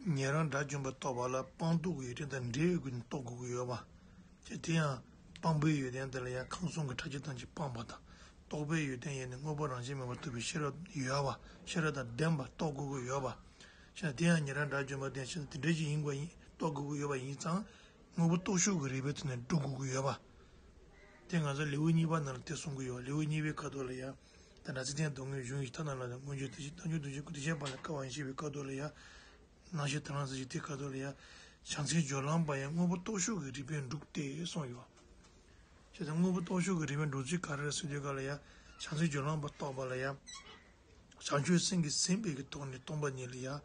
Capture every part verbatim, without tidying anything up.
ཉན་རང་དགྲ་བཅོམ་པ་རྟོགས་པ་ལ་སྤངས་རྟོགས་ཀྱི་ཡོན་ཏན་དང་འབྲེལ་ཡོད་ཀྱི་ནི་རྟོགས་དགོས་ཀྱི་ཡོད་པ། ཅེས་དེ་ཡང་སྤངས་པའི་ཡོན་ཏན་དེ་ལ་ཡང་ཁམས་གསུམ་གྱི་ཕྲ་རྒྱས་ཐམས་ཅད་སྤངས་པ་དང་། རྟོགས་པའི་ཡོན་ཏན་ཡིན་ནི་དངོས་པོ་རང་བཞིན་མེད་པར་ཐུབ་པའི་ཤེས་རབ་ཡོད་པ། ཤེས་རབ་དང་ལྡན་པ་རྟོགས་དགོས་ཀྱི་ཡོད་པ། ཞེ་ན་དེ་ཡང་ཉན་རང་དགྲ་བཅོམ་པ་དེ་ཡང་ཤེས་ན་དེ་འདྲ་ཞིག་ཡིན་དགོས་ཡིན་རྟོགས་དགོས་ཀྱི་ཡོད་པ་ཡིན་ཙང་། དངོས་པོ་རྟོགས་ཆོས་ཀྱི་རིགས་པའི་ཐོག་ནས་སྒྲུབ་དགོས་ཀྱི་ཡོད་པ། དེ་ང་ཚོ་ལེའུ་གཉིས་པ་ནང་ལ་དེ་གསུང་གི་ཡོད། ལེའུ་གཉིས་པའི་ཁ་ཐོག་ལ་ཡང་། དེ་ན་ཚིག་དོན་སྡུག་བསྔལ་གཞུང་ཡི་ཐ་ན་ལ་དང་མངོན་བརྗོད་དེ་བཞིན་རྣམ་འགྱུར་དོན་བཞིན་སྐུ་དེ་བཤད་པ་ལ་དཀའ་བ་ཡིན་ཞེས་པའི་ཁ་ཐོག་ལ་ཡང་། སྣང་ཤས་དེ་ལ་ཟེར་ཞིག་དེ་ཁ་ཐོག་ལ་ཡང་། བྱང་སེམས་སྦྱོར་ལམ་པ་ཡང་དངོས་པོ་རྟོགས་ཆོས་ཀྱི་རིགས་པས་འགྲུབ་སྟེ་གསུངས་ཡོད། བྱས་ཙང་དངོས་པོ་རྟོགས་ཆོས་ཀྱི་རིགས་པས་འགྲུབ་ཚུལ་ག་རེ་རེད་ཟེར་དུས་ག་ལ་ཡང་། བྱང་སེམས་སྦྱོར་ལམ་པ་རྟོགས་པ་ལ་ཡང་། བྱང་ཆུབ་སེམས་ཀྱིས་ཟིན་པའི་གི་ཐོག་ནས་སྟོང་པ་ཉིད་ལ་ཡང་།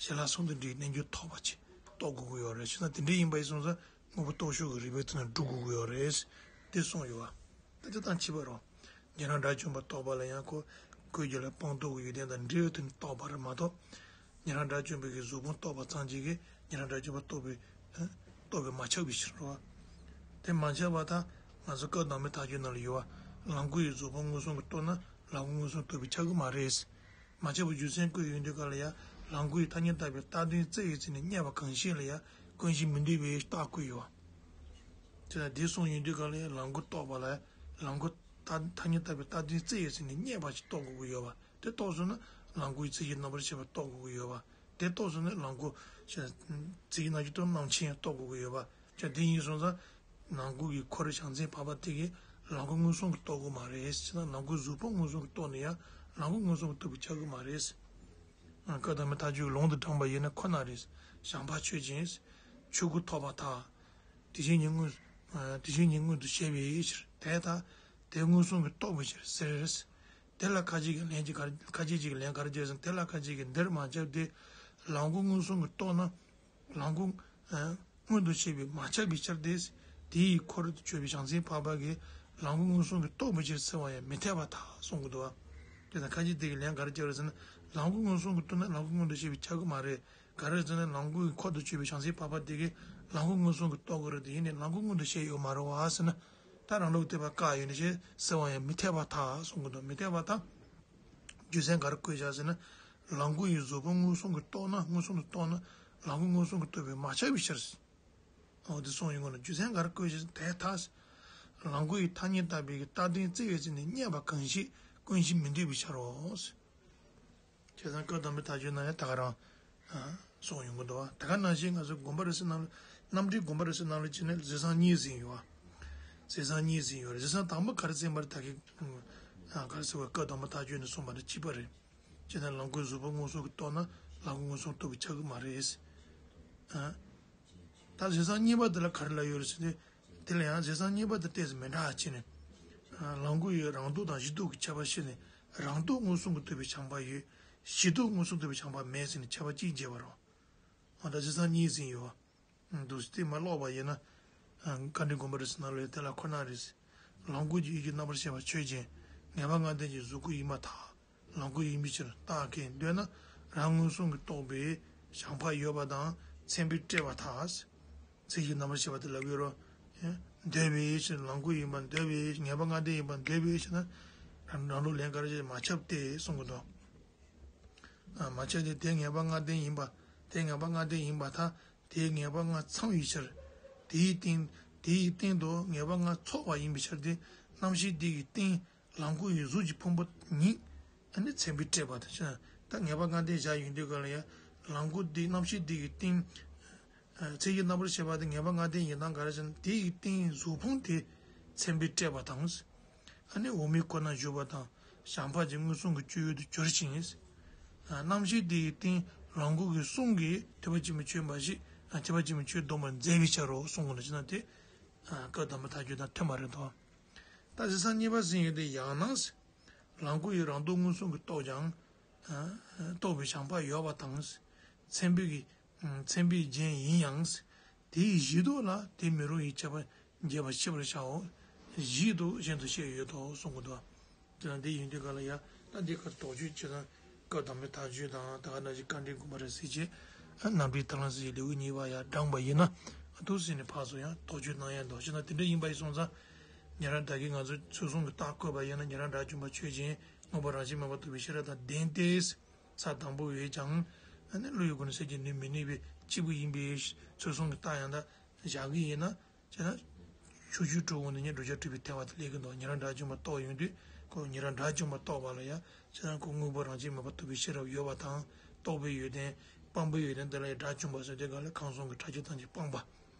ཞལ་ལག་གསུམ་དང་འབྲེལ་བའི་རྣལ་འབྱོར་ཐོབ་པ་ཅིག་རྟོགས་དགོས་ཀྱི་ཡོད་རེད། བྱས་ཙང་དེ་འདྲ་ཡིན་པ་ཡིན་སོང་ཙང་དངོས་པོ་རྟོགས་ཆོས་ཀྱི་རིགས་པའི་ཐོག་ནས་འགྲུབ་དགོས་ཀྱི་ཡོད་རེད། དེ་གསུངས་ཡོད་པ། ད་དེ་དང་བྱིས་པ་རོ། ཉན་རང་དགྲ་བཅོམ་པ་རྟོགས་པ་ལ་ཡང་ཁོ། ཁོའི་རྒྱུད་ལ་སྤངས་རྟོགས་ཀྱི་ཡོན་ཏན་དང་འབྲེལ་ཡོད་དུ་རྟོགས་པ་རེད་མ་གཏོགས། ཉན་རང་དགྲ་བཅོམ་པའི་གི་གཟུགས་ཕུང་རྟོགས་པ་ཙམ་གྱིས་ཉན་རང་དགྲ་བཅོམ་པ་རྟོགས་པའི། རྟོགས་པས་མ་ཁྱབ་པའི་ཕྱིར་རོ། དེ་མ་ཁྱབ་པ་དང་། ང་ཚོ་སྐབས་དང་པོའི་མཐའ་དཔྱོད་ནང་ལ་ཡོད་པ། ལོངས་སྐུ་ཡི་གཟུགས་ཕུང་མངོན་སུམ་གྱིས་རྟོགས་ན་ལོངས་སྐུ་མངོན་སུམ་རྟོགས་པས་ཁྱབ་ཀྱི་མ་རེད། མ་ཁྱབ་པའི་རྒྱུ་མཚན་བཀོད་ཡོང་དུས་ག་ལ་ཡང་། ལོངས་སྐུ་ཡི་ཐ་སྙད་བཏགས་པའི་རྟགས་དོན་བཙལ་བའི་ཚེ་ནི་རྙེད་པ་གང་ཞིག་ལ་ཡང་ཀུན་གཞི་མི་འདུས་པའི་རྟགས་བཀོད་ཡོད། དེ་ལ་འདི་གསུངས་ཡོང་དུས་ག་ལ་ཡང་ལོངས་སྐུ་རྟོགས་པ་ལ་ཡང་། ལོངས་སྐུ་ཐ་ཐ་སྙད་བཏགས་པའི་རྟགས་དོན་བཙལ་བའི་ཚེ་ནི་རྙེད་པ་ཞིག་རྟོགས་དགོས་ཀྱི་ཡོད་པ། དེ་རྟོགས་སོང་ན་ལོངས་སྐུ་ཡི་མཚན་གཞི་རྣམ་པར་ཤེས་པ་རྟོགས་དགོས་ཀྱི་ཡོད་པ། དེ་རྟོགས་སོང་ན་ལོངས་སྐུ་ཞེས། མཚན་གཞི་རྣམ་བཞི་རྟོགས་རྣམ་མཁྱེན་རྟོགས་དགོས་ཀྱི་ཡོད་པ། ཅག་དེ་ཡིན་སོང་ཙང་། ལོངས་སྐུ་ཡི་འཁོར་བྱང་སེམས་འཕགས་པ་དེ་གིས་ལོངས་སྐུ་མངོན་སུམ་གྱིས་རྟོགས་དགོས་མ་རེད། ཅེ་ན་ལོངས་སྐུ་གཟུགས་ཕུང་མངོན་སུམ་གྱིས་རྟོགས་ན་ཡང་ལོངས་སྐུ་མངོན་སུམ་གྱིས་རྟོགས་པས་ཁྱབ་ཀྱི་མ་རེད། སྐབས་དང་པོའི་མཐའ་དཔྱོད་ལུང་དུ་དྲངས་པ་ཡིན་ན་ཁོ་ན་རེད། བྱང་འཕགས་ཆོས་ཅན། ཆོས་སྐུ་ཐོབ་པར་ཐལ། དེ་བཞིན་ཉིད་མངོན། དེ་བཞིན་ཉིད་མངོན་དུ་བྱས་པའི་ཕྱིར་དེ་ལྟར། དེ་མངོན་སུམ་གྱིས་རྟོགས་པའི་ཕྱིར་ཟེར། དེ་ལ་ཁ་ཅིག་གིས་ལན་གྱི་གར་ཁ་ཅིག་ཅིག་གིས་ལན་ག་རེ་བརྒྱབ་ཟེར་ན། དེ་ལ་ཁ་ཅིག་གིས་འདིར་མ་ཁྱབ་སྟེ། ལོངས་སྐུ་མངོན་སུམ་གྱིས་རྟོགས་ན། ལོངས་སྐུ། ཨ། མངོན་དུ་བྱས་པས་མ་ཁྱབ་པའི་ཕྱིར་ཏེ། དེ་ཡི་འཁོར་དུ་གྱུར་པའི་བྱང་སེམས་འཕགས་པ་གིས་ལོངས་སྐུ་མངོན་སུམ་གྱིས་རྟོགས་པའི་ཕྱིར་ཟེར་བ་ཡང་མི་འཐད་པར་ཐལ་གསུང་གི་འདུག་པ། དེ་དང་ཁ་ཅིག་དེ་གིས་ལན་ག་རེ་བརྒྱབ་རེད་ཟེར་ན། ལོངས་སྐུ་མངོན་སུམ་གྱིས་རྟོགས་ན་ལོངས་སྐུ་མངོན་དུ་བྱས་པས་ཁྱབ་ཀྱི་མ་རེད། ག་རེ་ཟེར་ན་ལོངས་སྐུ་ཡི་འཁོར་དུ་གྱུར་པའི་བྱང་སེམས་འཕགས་པ་དེ་གིས་ལོངས་སྐུ་མངོན་སུམ་གྱིས་རྟོགས་ཀྱི་རེད་དེ། ཡིན་ནའི་ལོངས་སྐུ་མངོན་དུ་བྱས་ཡོད་མ་རེད་བ་ཟེར་ན། ད་རང་ལུགས་འཐད་པ་བཀག་ཡོད་ནི་ཞེས་ཟེར་བ་ཡང་མི་འཐད་པར་ཐལ་གསུང་གི་འདུག་མི་འཐད་པར་ཐལ། རྒྱུ་མཚན་ག་རེ་བཀོད་བཞག་ཟེར་ན། ལོངས་སྐུ་ཡི་གཟུགས་ཕུང་མངོན་སུམ་གྱིས་རྟོགས་ན་མངོན་སུམ་དུ་རྟོགས་ན་ལོངས་སྐུ་མངོན་སུམ་གྱིས་རྟོགས་པས་མ་ཁྱབ་པའི་ཕྱིར། འོ་དེ་གསུངས་ཡོང་གི་ན་རྒྱུ་མཚན་ག་རེ་བཀོད་བཞག་ཟེར་ན་དེ་ལྟར། ལོངས་སྐུ་ཡི་ཐ་སྙད་བཏགས་པའི་རྟགས་དོན་བཙལ་བའི་ཚེ་ནི་རྙེད་པ་གང་ཞིག་ཀུན་གཞི་མི་འདུས་པའི་ཕྱིར་རོ། བྱས་ཙང་སྐབས་དང་པོའི་མཐའ་དཔྱོད་ནང་ཡང་ད་ག་རང་། ཨ། གསུངས་ཡོང་གི་འདུག་བ། ད་ག་ནང་བཞིན་ང་ཚོ་དགོངས་པ་རིགས་གསུམ་ནང་ལ། རྣམ་འགྲེལ་དགོངས་པ་རིགས་གསུམ་ནང་ལ་བྱས་ན་གཟེར་ཟུང་གཉིས་ཟིན་ཡོད་བ། གཟེར་ཟུང་གཉིས་ཟིན་ཡོད་རེད། གཟེར་ཟུང་དང་པོ་ག་རེ་ཟིན་པ་རེད། ད་གིན། ཨ། ག་རེ་ཟེར་བ། སྐབས་དང་པོའི་མཐའ་དཔྱོད་ནས་གསུངས་པ་དང་གཅིག་པ་རེད། བྱས་ན་ལོངས་སྐུ་གཟུགས་ཕུང་མངོན་སུམ་གྱིས་རྟོགས་ན་ལོངས་སྐུ་མངོན་སུམ་རྟོགས་པས་ཁྱབ་ཀྱི་མ་རེད། ཨ། ད་གཟེར་ཟུང་གཉིས་པ་དེ་ལ་ག་རེ་ལབ་ཡོད་རེད་ཟེར་ཏེ། དེ་ལ་ཡང་གཟེར་ཟུང་གཉིས་པ་དེ་ཏོག་ཙམ་མི་འདྲ་བ་བྱས་ནས། ལོངས་སྐུ་ཡི་རང་ལྡོག་དང་གཞི་ལྡོག་གི་ཁྱད་པར་ཕྱེ་ནས། རང་ལྡོག་མངོན་སུམ་གྱིས་རྟོགས་པའི་བྱང་འཕགས་ཡོད། གཞི་ལྡོག་མངོན་སུམ་རྟོགས་པའི་བྱང་འཕགས་མེད་ཟེར་ནས་ཁྱད་པར་གཅིག་བྱས་པ་རེད། འོ་ད་གཟེར་ཟུང་གཉིས་ཟིན་ཡོད། འདུག་སེ་མ་ཀློག་པ་ཡིན་ན། བཀའ་འགྲེལ་དགོངས་པ་རིགས་གསུམ་ནང་ལ་དེ་ལ་ཁོ་ན་རེད། ལོངས་སྐུ་གི་ཡུལ་གྱི་རྣམ་པར་ཤེས་པ་ཆོས་ཅན། ངེས་པ་ལྔ་ལྡན་གྱི་གཟུགས་སྐུ་ཡིན་པར་ཐལ། ལོངས་སྐུ་ཡིན་པའི་ཕྱིར་རྟགས་ཀྱིས་འདོད་ན་རང་མངོན་སུམ་གྱིས་རྟོགས་པའི་བྱང་འཕགས་ཡོད་པ་དང་མཚན་དཔེས་སྤྲད་པར་ཐལ། མཚན་གཞིའི་རྣམ་པར་ཤེས་པ་དེ་ལབ་ཡོད་རོ། འདོད་པའི་ཕྱིར་ལོངས་སྐུ་ཡིན་པར་འདོད་པའི་ངེས་པ་ལྔ་ལྡན་ཡིན་པར་འདོད་པའི་ཕྱིར་ན། རང་རང་ལུགས་ལན་ག་རེ་བྱས་མ་ཁྱབ་སྟེ་གསུང་གི་འདུག་མ་ཁྱབ་སྟེ་དེ་ངེས་པ་ལྔ་ལྡན་ཡིན་པ། དེ་ངེས་པ་ལྔ་ལྡན་ཡིན་པར་ཐལ། དེའི་ངེས་པ་ལྔ་ཚང་བའི་ཕྱིར། དེའི་སྟེང་དེའི་སྟེང་དུ་ངེས་པ་ལྔ་ཚོགས་པ་ཡིན་པའི་ཕྱིར་ཏེ། རྣམ་ཤེས་དེ་ཡི་སྟེང་ལོངས་སྐུ་ཡི་གཟུགས་ཀྱི་ཕུང་པོ་ཉིད་ཨ་ནི་མཚན་དཔེས་སྤྲད་པ་དང་ཕྱིར། ད་ངེས་པ་ལྔ་ལྡན་བཞག་ཡོང་དུས་ག་ལ་ཡང་ལོངས་སྐུ་དེ་རྣམ་ཤེས་དེ་ཡི་སྟེང་། མཚན་གཞིའི་རྣམ་པར་ཤེས་པ་དེ་ངེས་པ་ལྔ་ལྡན་ཡིན་སྟངས་ག་རེ་ཟེར་ན། དེ་ཡི་སྟེང་གཟུགས་ཕུང་དེ་མཚན་དཔེས་སྤྲད་པ་དང་། ཨ་ནི་འོག་མིན་ཁོ་ན་བཞུགས་པ་དང་བྱང་འཕགས་ཀྱི་མངོན་སུམ་གྱི་སྤྱོད་ཡུལ་དུ་གྱུར་ཅིང་། རྣམ་ཤེས་དེ་ཡི་སྟེང་ལོངས་སྐུ་གི་གསུང་གིས་ཐེག་པ་ཆེན་པོའི་ཆོས་འབའ་ཞིག་ཐེག་པ་ཆེན་པོའི་ཆོས་སྡོམ་པར་མཛད་པའི་ཕྱིར་རོ་གསུང་གི་འདུག་ཅེ་ན་དེ། སྐབས་དང་པོའི་མཐའ་དཔྱོད་དང་མཐུན་པ་རེད་དོ། ད་གཟེར་ཟུང་གཉིས་པ་ཟིན་ཡོད་དེ་ཡང་ན། ལོངས་སྐུ་ཡི་རང་ལྡོག་མངོན་སུམ་གྱིས་རྟོགས་ཀྱང་། རྟོགས་པའི་བྱང་འཕགས་ཡོད་པ་དང་། མཚན་དཔེ་གི་མཚན་དཔེ་རྒྱན་ཡིན་ཡང་། དེའི་གཞི་ལྡོག་ལ་དེ་མི་རུང་བའི་ཁྱད་པར་འབྱེད་པར་ཤེས་པར་བྱའོ། གཞི་ལྡོག་གཞན་དུ་བཤད་ཡོད་དོ་གསུང་གི་འདུག་དེ་ལ་འདི་ཡིན་དུས་ག་ལ་ཡ། ད་འདི་ཁར་དོགས་གཅོད་བྱེད་སྟངས་སྐབས་དང་པོའི་མཐའ་དཔྱོད་དང་ད་ག་ནང་བཞིན་བཀའ་འགྲེལ་དགོངས་པ་རིགས་གསུམ་བཅས། རྣམ་འགྲེལ་ཐར་ལམ་གསལ་བྱེད་ལེའུ་གཉིས་པ་ཡར་དྲངས་པ་ཡིན་ན། ཐུགས་སེམས་ནས་ཕར་ཚུར་ཡང་དོགས་གཅོད་གནང་ཡ་འདུག་ཅེ་ན་དེ་འདྲ་ཡིན་པ་ཡིན་སོང་ཙང་། ཉན་རང་བདག་གིས་ང་ཚོའི་ཚུལ་གསུམ་གྱི་རྟགས་བཀོད་པ་ཡིན་ན་ཉན་རང་དགྲ་བཅོམ་པ་ཆོས་ཅན། མངོན་པ་རང་བཞིན་མེད་པར་ཐུབ་པའི་ཤེས་རབ་དང་ལྡན་ཏེ། ས་དང་པོ་བས་ཀྱང་ ཨ་ནི་བློ་ཡི་སྒོ་ནས་སེལ་གྱི་ནུས་མི་ནུས་པའི་སྐྱེས་བུ་ཡིན་པའི་ཚུལ་གསུམ་གྱི་རྟགས་ཡང་དག་བཞག་གི་ཡིན་ན། བྱས་ན། ཕྱོགས་ཆོས་དྲུག་འོང་དུས་ཉིད་བསྒྲུབ་བྱ་གྲུབ་པའི་ཐལ་བ་དེ་སླེབས་ཀྱི་འདུག་ཉན་རང་དགྲ་བཅོམ་པ་རྟོགས་ཡོང་དུས། ཁོ་ཉན་རང་དགྲ་བཅོམ་པ་རྟོགས་པ་ལ་ཡང་བྱས་ན་ཁོ་དངོས་པོ་རང་བཞིན་མེད་པར་ཐུབ་པའི་ཤེས་རབ་ཡོད་པ་དང་། རྟོགས་པའི་ཡོན་ཏན། སྤངས་པའི་ཡོན་ཏན་དེ་ལ་ཡང་དགྲ་བཅོམ་པ་ཟེར་དུས་ག་ལ་ཁམས་གསུམ་གྱི་ཕྲ་རྒྱས་ཐམས་ཅད་སྤངས་པ་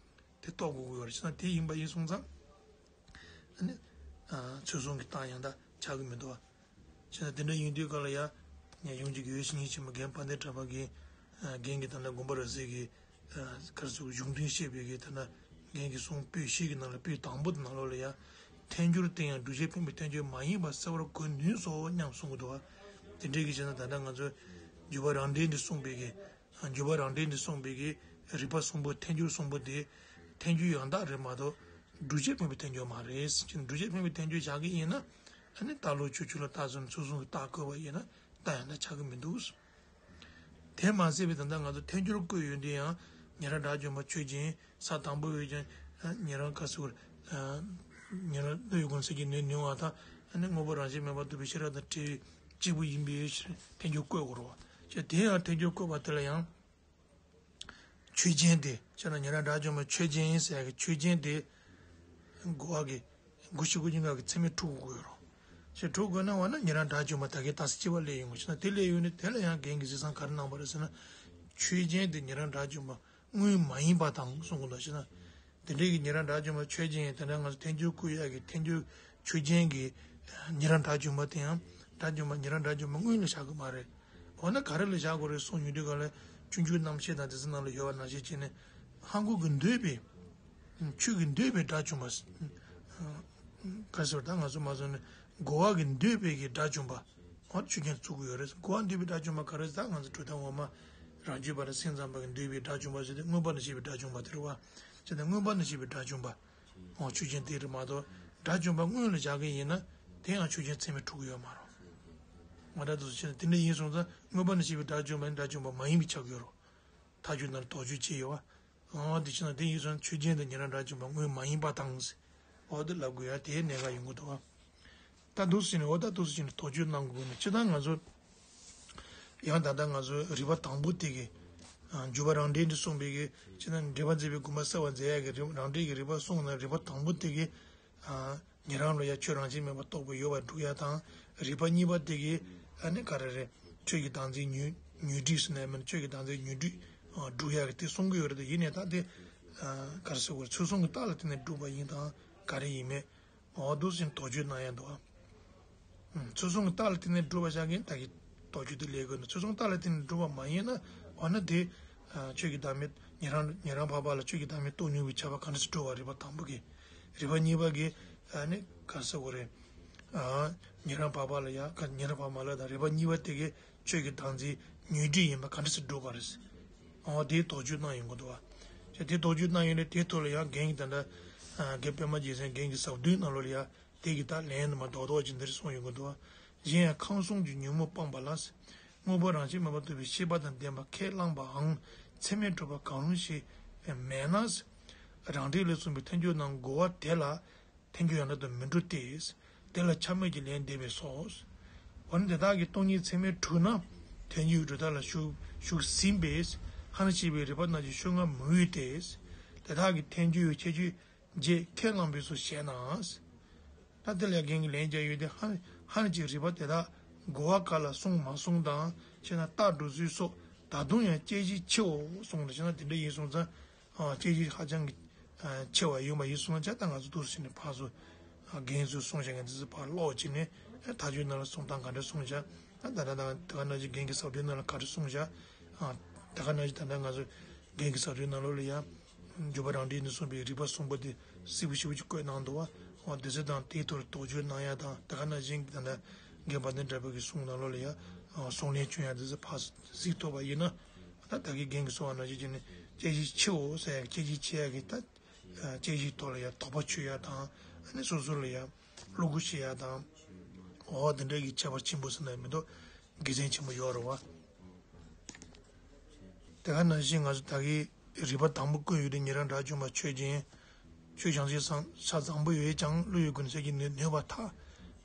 དེ་རྟོགས་དགོས་ཀྱི་ཡོད་རེད། བྱས་ན་དེ་ཡིན་པ་ཡིན་སོང་ཙང་། ཨ་ནི། ཚུལ་གསུམ་གྱི་རྟགས་ཡང་དག་ཆགས་ཀྱི་མི་འདུག་བ། བྱས་ན་དེ་འདྲ་ཡིན་དུས་ག་ལ་ཡང་། ཡོངས་ཀྱི་དགེ་བའི་བཤེས་གཉེན་ཆེན་པོ་རྒན་དཔལ་ལྡན་གྲགས་པ་གིས། རྒན་གྱི་ད་ལྟ་དགོངས་པ་རབ་གསལ་གྱི། ག་རེ་ཟེར་གཞུང་དོན་བཤད་པའི་གི་ད་ལྟ་རྒན་གྱི་གསུང་པོད་བཞི་གི་ནང་ལ་པོད་དང་པོ་དེ་ནང་ལོགས་ལ་ཡང་། ཐལ་འགྱུར་དེ་ཡང་སྒྲུབ་བྱེད་འཕེན་པའི་ཐལ་འགྱུར་མ་ཡིན་པ་གསལ་བར་གོ་ནུས་སོ་སྙམ་གསུང་གི་འདུག་བ། དེ་འདྲའི་གི་བྱས་ན་ད་ལྟ་ང་ཚོ་འཇུག་པ་རང་འགྲེལ་འདི་གསུངས་པའི་གི། འཇུག་པ་རང་འགྲེལ་འདི་གསུངས་པའི་གི་རིགས་པ་གསུམ་པོ་ཐལ་འགྱུར་གསུམ་པོ་དེ་ཐལ་འགྱུར་ཡང་དག་རེད་མ་གཏོགས་སྒྲུབ་བྱེད་འཕེན་པའི་ཐལ་འགྱུར་མ་རེད། སྒྲུབ་བྱེད་འཕེན་པའི་ཐལ་འགྱུར་བཞག་གི་ཡིན་ན། ཨ་ནི་རྟགས་ལོག་ཆོས་ཆོས་ལ་རྟགས་ཟེར་ན་ཚུལ་གསུམ་གྱི་རྟགས་བཀོད་པ་ཡིན་ན་རྟགས་ཡང་དག་ཆགས་ཀྱི་མི་འདུག་དེ་མ་ཟད་པའི་ད་ལྟ་ང་ཚོ་ཐལ་འགྱུར་བཀོད་ཡོང་དུས་ཡང་ཉན་རང་དགྲ་བཅོམ་པ་ཆོས་ཅན། ས་དང་པོ་ཡོད་ཀྱང་ཉན་རང་ག་ཟེར་དགོས་རེད། ཉན་རང་བློ་ཡི་སྒོ་ནས་སེལ་གྱི་ནུས་ནུས་པ་དང་ཨ་ནི་དངོས་པོ་རང་བཞིན་མེད་པར་ཐུབ་པའི་ཤེས་རབ་དང་བྲལ་བའི་གཅིག་པུ་ཡིན་པའི་ཕྱིར་ཐལ་འགྱུར་བཀོད་དགོས་རེད་བ། བྱས་དེ་ཡང་ཐལ་འགྱུར་བཀོད་པ་དེ་ལ་ཡང་། ཆོས་ཅན་དེ་བྱས་ན་ཉན་རང་དགྲ་བཅོམ་པ་ཆོས་ཅན་ཡིན་ཟེར་ཡག་གི་ཆོས་ཅན་དེ། གོ་བ་གི། སྒོ་ཕྱི་སྒོ་གཉིས་ཀ་གི་ཚད་མས་འཁྲུལ་དགོས་རོ། ཞེས་འཁྲུལ་དགོས་ན་བ་ན་ཉན་རང་དགྲ་བཅོམ་པ་ད་གའི་རྟགས་གཅིག་པ་སླེབས་ཡོང་གི་ཞེ་ན་དེ་སླེབས་ཡོང་ནས་དེ་ལ་ཡང་རྒན་གྱིས་གཟིགས་སམ་ག་རེ་གནང་བ་རེད་ཟེར་ན། ཆོས་ཅན་དེ་ཉན་རང་དགྲ་བཅོམ་པ་དངོས་མ་ཡིན་པ་དང་གསུང་གི་འདུག་ཞེ་ན། དེ་འདྲའི་གི་ཉན་རང་དགྲ་བཅོམ་པ་ཆོས་ཅན་ཡིན་དེ་འདྲ་ང་ཚོ་ཐལ་འགྱུར་བཀོད་ཡག་གི་ཐལ་འགྱུར་ཆོས་ཅན་གྱི་ཉན་རང་དགྲ་བཅོམ་པ་དེ་ཡང་དགྲ་བཅོམ་པ་ཉན་རང་དགྲ་བཅོམ་པ་དངོས་ལ་བཞག་གི་མ་རེད། འོ་ན་ག་རེ་ལ་བཞག་དགོས་རེད་གསུང་ཡོང་དུས་ག་ལ་སྤྱོད་འཇུག་རྣམ་བཤད་དང་དེ་ཚོ་ནང་ལ་ཡོད་པ་ནང་བཞིན་བྱས་ནས་ཧང་གོ་གི་འདོད་པའི་ཆོས་ཀྱི་འདོད་པའི་དགྲ་བཅོམ་པ། ག་ཟེར་ད་ང་ཚོ་མ་བཟོ་ནས་གོ་བ་གི་འདོད་པའི་གི་དགྲ་བཅོམ་པ། འོ་ཆོས་ཅན་བཙུགས་ཀྱི་ཡོད་རེད། གོ་བ་འདོད་པའི་དགྲ་བཅོམ་པ་ག་རེ་ཟེར་ད་ང་ཚོ་གྲུབ་མཐའ་འོག་མ་རང་རྒྱུད་པ་དང་སེམས་ཙམ་པ་གི་འདོད་པའི་དགྲ་བཅོམ་པ་ཟེར་ཏེ་མངོན་པ་ནས་བཤད་པའི་དགྲ་བཅོམ་པ་དེ་རེད་བ། བྱས་ཏེ་མངོན་པ་ནས་བཤད་པའི་དགྲ་བཅོམ་པ། འོ་ཆོས་ཅན་དེ་རེད་མ་གཏོགས་དགྲ་བཅོམ་པ་དངོས་ལ་བཞག་གི་ཡིན་ན་དེ་ཡང་ཆོས་ཅན་ཚད་མས་འཁྲུལ་གྱི་ཡོད་མ་རེད། མ་དགྲ་དུ་སུ་བྱས་ན་དེ་འདྲ་ཡིན་སོང་ཙང་མངོན་པ་ནས་བཤད་པའི་དགྲ་བཅོམ་པ་ནི་དགྲ་བཅོམ་པ་མ་ཡིན་པའི་ཆགས་ཀྱི་ཡོད་རེད། མཐའ་དཔྱོད་ནང་ལ་དོགས་གཅོད་བྱས་ཡོད་བ། འོ་དེ་བྱས་ན་དེ་ཡིན་སོང་ན་ཆོས་ཅན་དང་ཉན་རང་དགྲ་བཅོམ་པ་དངོས་མ་ཡིན་པ་དང་། འོ་དེ་ལབ་དགོས་ཡ་དེའི་གནད་འགག་ཡོང་གི་འདུག་བ། ད་འདུག་ཟེར་ནས་འོ་ད་འདུག་ཟེར་ནས་དོགས་གཅོད་གནང་དགོས་ནས་སྤྱིར་བཏང་ང་ཚོ། ཡང་ད་ལྟ་ང་ཚོའི་རིགས་པ་དང་པོ་དེ་གི། འཇུག་པ་རང་འགྲེལ་འདི་གསུངས་པའི་གི་ཅི་ན་འགྲེལ་པ་མཛད་པའི་དགོངས་པ་གསལ་བར་མཛད་ཡ་གི་རང་འགྲེལ་གྱི་རིགས་པ་གསུངས་ན་རིགས་པ་དང་པོ་དེ་གི། ཉན་རང་ལ་ཡ་ཆོས་རང་བཞིན་མེད་པར་རྟོགས་པའི་ཡོད་པར་སྒྲུབ་ཡ་དང་། རིགས་པ་གཉིས་པ་དེ་གི་ཨ་ནི་ག་རེ་རེད། ཆོས་ཀྱི་བདག་འཛིན་ཉོན་ཉོན་སྒྲིབ་ཟེར་ན་མིན་ཆོས་ཀྱི་བདག་འཛིན་ཉོན་སྒྲིབ་སྒྲུབ་ཡ་གི་དེ་གསུང་གི་ཡོད་རེད་དེ་ཡིན་ནའི་ད་དེ་ག་རེ་ཟེར་དགོས་ཚུལ་གསུམ་གྱི་རྟགས་ལ་བརྟེན་ནས་སྒྲུབ་པ་ཡིན་དང་ག་རེ་ཡིན་མེད། འོ་འདུག་སེ་དོགས་གཅོད་གནང་ཡ་འདུག་ཨ། ཚུལ་གསུམ་གྱི་རྟགས་ལ་བརྟེན་ནས་སྒྲུབ་པ་བཞག་གིན་ད་གི་དོགས་གཅོད་དེ་ལས་དགོས་ན་ཚུལ་གསུམ་རྟགས་ལ་བརྟེན་ནས་སྒྲུབ་པ་མ་ཡིན་ན་འོ་ན་དེ། ཆོས་ཀྱི་བདག་མེད་ཉན་རང་ཉན་རང་འཕགས་པ་ལ་ཆོས་ཀྱི་བདག་མེད་རྟོགས་ནུས་པའི་ཁྱབ་པ་ག་འདྲ་སེ་སྒྲུབ་པ་རིགས་པ་དང་པོ་གི། རིགས་པ་གཉིས་པ་གི། ནི་ག་རེ་ཟེར་དགོས་རེད། ཉན་རང་འཕགས་པ་ལ་ཡ་ག་ཉན་རང་འཕགས་མ་ལ་དང་རིགས་པ་གཉིས་པ་དེ་གི་ཆོས་ཀྱི་བདག་འཛིན་ཉོན་སྒྲིབ་ཡིན་པ་ག་འདྲ་སེ་སྒྲུབ་པ་རེད། འོ་དེའི་དོགས་གཅོད་གནང་ཡོང་གི་འདུག་བ། ཅེས་དེ་དོགས་གཅོད་གནང་ཡོང་ནས་དེའི་ཐོག་ལ་ཡང་རྒན་གྱི་ད་ལྟ། རྒན་པད་མ་རྒྱལ་མཚན་རྒན་གྱི་ཟབ་དོན་ནང་ལོགས་ལ་ཡ། དེ་གི་ད་ལན་དུ་མ་རྡོག་རྡོག་ཅིག་འདིར་གསུངས་ཡོང་གི་འདུག་གཞན་ཡང་ཁམས་གསུམ་གྱི་ཉོན་མོངས་སྤངས་པ་ལ། དངོས་པོ་རང་བཞིན་མེད་པར་ཐུབ་པའི་ཤེས་པ་དང་ལྡན་པ་ཁས་བླངས་པའང་ཚད་མས་གྲུབ་པ་གང་རུང་ཞིག་མེད་ན། རང་འགྲེལ་ལས་གསུངས་པའི་ཐལ་འགྱུར་རྣམས་གོ་བ་དེ་ལ་ཐལ་འགྱུར་ཡང་དག་ཏུ་མི་འགྲོ་སྟེ། དེ་ལ་ཆ་མེད་ཀྱི་ལན་འདེབས་པས་སོ། འོ་ན་དེ་དག་གི་སྟོང་ཉིད་ཚད་མས་གྲུབ་ན་ཐལ་འགྱུར་གྲུབ་མཐའ་ལ་ཞུགས་ཞུགས་ཟིན་པས་ཧ་ལ་ཞེས་པའི་རིགས་པ་རྣམས་ཀྱི་ཤོད་ངེས་མི་འོས་ཏེ། དེ་དག་གི་ཐལ་འགྱུར་ཁྱད་ཆོས་རྗེས་ཁས་བླངས་པས་སོ་ཞེ་ན། ད་དེ་ལ་རྒན་གྱིས་ལན་རྒྱག་ཡོད་དེ་ཧ་ཧ་ནི་ཅིག་རིགས་པ་དེ་དག་གོ་བ་ག་ལ་གསུངས་མ་གསུངས་དང་ཕྱིར་ན་རྟགས་འགྲོ་ཚུལ་སོགས་ད་དུང་ཡང་དཔྱད་གཞི་ཆེའོ་གསུངས་ནས་ཕྱིར་ན་དེ་འདྲ་ཡིན་སོང་ཙང་དཔྱད་གཞི་ཧ་ཅང་གི་ཆེ་བ་ཡོད་པ་ཡིན་སོང་ཙང་ད་ང་ཚོ་འདུག་སེ་ནས་ཕར་ཚུར་རྒན་ཚོས་གསུངས་བཞག་མཁན་དེ་ཚོ་ཕར་ཀློག་བྱས་ནས་ཐག་གཅོད་ནང་ལ་གསུང་སྟངས་ག་འདྲ་གསུངས་བཞག་ད་ད་ད་ད་ག་ནང་བཞིན་རྒན་གྱི་ཟབ་དོན་ནང་ལ་ག་རེ་གསུངས་བཞག་ད་ག་ནང་བཞིན་ད་ལྟ་ང་ཚོ་རྒན་གྱི་ཟབ་དོན་ནང་ལོགས་ལ་ཡང་། འཇུག་པ་རང་འགྲེལ་ནས་གསུངས་པའི་རིགས་པ་གསུམ་པོ་དེ་གཟིགས་པ་ཞིབ་པོ་ཅིག་བཀོད་གནང་འདུག་བ། འོ་དེ་ཚོ་དང་དེའི་ཐོག་ལ་དོགས་གཅོད་གནང་ཡ་དང་དེ་ག་ནང་བཞིན་ད་ལྟ་རྒན་དཔལ་ལྡན་གྲགས་པ་གི་གསུང་ནང་ལོགས་ལ་ཡ། གསུང་ལན་བསྐྱོན་ཡ་དེ་ཚོ་ཕར་གཟིགས་ཐུབ་པ་ཡིན་ན། ད་ད་གི་རྒན་གྱི་གསུང་བ་ནང་བཞིན་བྱས་ནས་དཔྱད་གཞི་ཆེའོ་ཟེར་ཡ་དཔྱད་གཞི་ཆེ་ཡ་གི་ད། དཔྱད་གཞིའི་ཐོག་ལ་ཡ་དོགས་པ་ཆོད་ཡ་དང་ཨ་ནི་སོ་སོ་ལ་ཡ་བློ་སྒོ་ཕྱེ་ཡ་དང་། འོ་དེ་འདྲ་གི་ཁྱད་པར་ཆེན་པོ་ཟེར་ན་མི་འདུག་དགེ་མཚན་ཆེན་པོ་ཡོད་རེད་བ། དེ་ག་ནང་བཞིན་ང་ཚོ་ད་གི་རིགས་པ་དང་པོ་བཀོད་ཡོད་དེ་ཉན་རང་དགྲ་བཅོམ་པ་ཆོས་ཅན། ཆོས་བྱང་ཆུབ་སེམས་ཆ་བཟང་པོ་ཡོད་ཀྱང་བློ་ཡི་སྒོ་ནས་སེལ་གྱི་ནུས་ནུས་པ་ཐལ།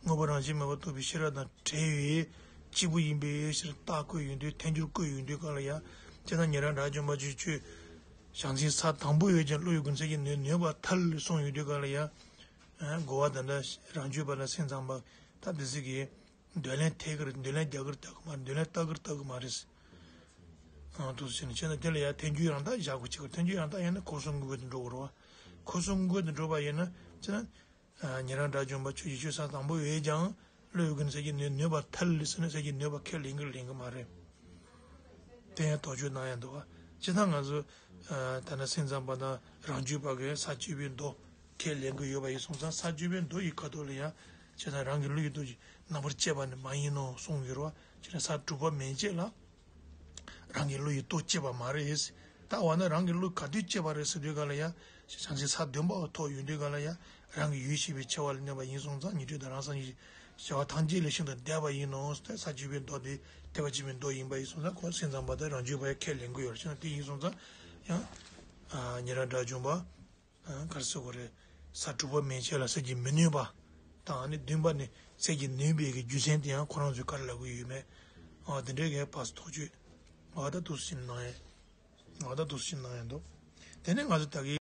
དངོས་པོ་རང་བཞིན་མེད་པར་ཐུབ་པའི་ཤེས་རབ་དང་བྲལ་བའི་ གཅིག་པུ་ཡིན་པའི་ཕྱིར་རྟགས་བཀོད་ཡོང་དུས་ཐལ་འགྱུར་བཀོད་ཡོང་དུས་ག་ལ་ཡ། ཅེ་ན་ཉན་རང་དགྲ་བཅོམ་པ་ཆོས་ཆོས་བྱང་སེམས་ས་དང་པོ་ཡོད་ཀྱང་བློ་ཡི་ཀུན་ཚད་ཀྱིས་ནོན་ནོན་པར་ཐལ་གསུངས་ཡོང་དུས་ག་ལ་ཡ། གོ་བ་དང་འདྲ་རང་རྒྱུད་པ་དང་སེམས་ཙམ་པ་ད་དེ་ཟིག་གིས་འདོད་ལན་ཐད་ཀྱི་རེད། འདོད་ལན་རྒྱག་གི་རེད་རྒྱག་གི་མ་རེད། འདོད་ལན་བཏགས་ཀྱི་རེད་བཏགས་ཀྱི་མ་རེད། ཨང་དུ་ཕྱིན་ནས་བྱས་ན་དེ་ལ་ཡང་ཐལ་འགྱུར་ཡང་དག་བཞག་དགོས་ཀྱི་རེད། ཐལ་འགྱུར་ཡང་དག་ཡིན་ན་འཁོར་གསུམ་དངོས་པོ་དེ་འགྲོ་དགོས་རེད་བ། འཁོར་གསུམ་དངོས་པོ་དེ་འགྲོ་བ་ཡིན་ན་བྱས་ན། ཉན་རང་དགྲ་བཅོམ་པ་ཆོས་ཀྱི་ཆོས་ས་དང་པོ་ཡོད་ཀྱང་བློ་ཡི་ཀུན་ཚད་ཀྱིས་ནོན་ནོན་པར་ཐལ་ཟེར་ན་ཚད་ཀྱིས་ནོན་པ་ཁས་ལེན་གྱི་ལེན་གྱི་མ་རེད། དེ་ཡང་དོགས་གཅོད་གནང་ཡང་འདུག་བ། སྤྱིར་བཏང་ང་ཚོ་ད་ནི་སེམས་ཙམ་པ་དང་རང་རྒྱུད་པ་གིས་ས་བཅུ་པའི་མདོ་ཁས་ལེན་གྱི་ཡོད་པ་ཡིན་སོང་ཙང་ས་བཅུ་པའི་མདོ་ཡི་ཁ་ཐོག་ལ་ཡང་སྤྱིར་བཏང་རང་གི་བློ་ཡི་སྟོབས་ཀྱིས་རྣམ་པར་དཔྱད་པ་ནི་མ་ཡིན་ནོ་གསུང་གི་རེད་བ། སྤྱིར་ན་ས་དྲུག་པ་མན་ཆད་ལ། རང་གི་བློ་ཡི་སྟོབས་སྐྱེས་པ་མ་རེད། ད་འོ་ན་རང་གི་བློ་ག་དུས་སྐྱེས་པ་རེད་ཟེར་དུས་ག་ལ་ཡ། བྱང་སེམས་ས་བདུན་པ་བ་ཐོག་ཡོང་དུས་ག་ལ་ཡ། རང་གི་ཡུལ་ཤེས་པའི་ཆེ་བ་ལ་གནས་པ་ཡིན་སོང་ཙང་ཉན་ཐོས་དང་རང་སངས་རྒྱས་བྱ་བ་ཐམས་ཅད་ལས་ཤིན་ཏུ་འདས་པ་ཡིན་ནོ། ས་བཅུ་པའི་མདོ་དེ་ཐེག་པ་ཆེན་པོའི་མདོ་ཡིན་པ་ཡིན་སོང་ཙང་ཁོ་སེམས་ཙམ་པ་དང་རང་རྒྱུད་པ་ཡ་ཁས་ལེན་གྱི་ཡོད་རེད། བྱས་ན་དེ་ཡིན་སོང་ཙང་ཡང་། ཉན་རང་དགྲ་བཅོམ་པ། ག་རེ་ཟེར་དགོས་རེད། ས་དྲུག་པ་མན་ཆད་ལ་ཚད་ཀྱིས་མི་ནོན་པ། དང་ནི་བདུན་པ་ནི་ཚད་ཀྱིས་ནོན་པའི་གི་རྒྱུ་མཚན་དེ་ཡང་ཁོ་རང་ཚོས་ག་རེ་ལབ་ཀྱི་ཡོད་མེད། འོ་དེ་འདྲའི་གི་ཕར་ཚུར་ཐག་གཅོད། འོ་ད་འདུག་སེ་གནང་ཡས། འོ་ད་འདུག་སེ་གནང་ཡས་འདུག་དེ་ནས་ང་ཚོ་ད་གི